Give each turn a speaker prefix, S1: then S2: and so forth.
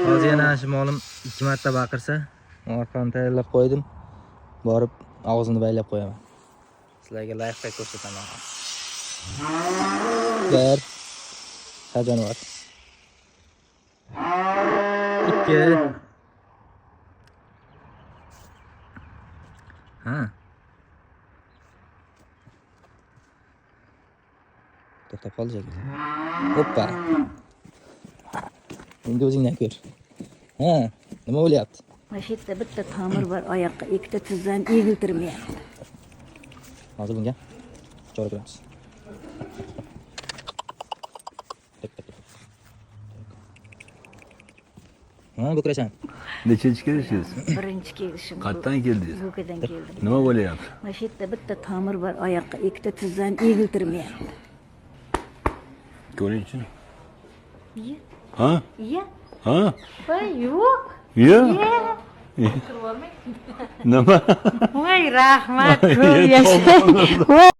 S1: Hozir yana shu molim 2 marta baqirsa, orqani tayyorlab qo'ydim. Borib og'zini baylab qo'yaman. Sizlarga layfhack ko'rsataman. Bir. Ha, jonivor. 2. Ha. To'xtab qoldi shekilli. Hoppa. Endi o'zingdan ko'r. Ha, nima bo'lyapti?
S2: Mana shu yerda bitta tomir bor, oyoqqa ikkita tizzam egiltirmayapti.
S1: Hozir bunga chora ko'ramiz. Ha, bu kurasan.
S3: Nechinchi kelishingiz?
S2: Birinchi kelishim.
S3: Qayerdan keldingiz?
S2: Bo'kadan keldim.
S3: Nima bo'lyapti?
S2: Mana shu yerda bitta tomir bor, oyoqqa ikkita tizzam egiltirmayapti.
S3: Ko'ringchi.
S2: Iya.
S3: Ha?
S2: Iya.
S3: Ha?
S4: Voy, yo'q.
S3: Yo'q. Nima?
S4: Voy, rahmat, ko'p yashang.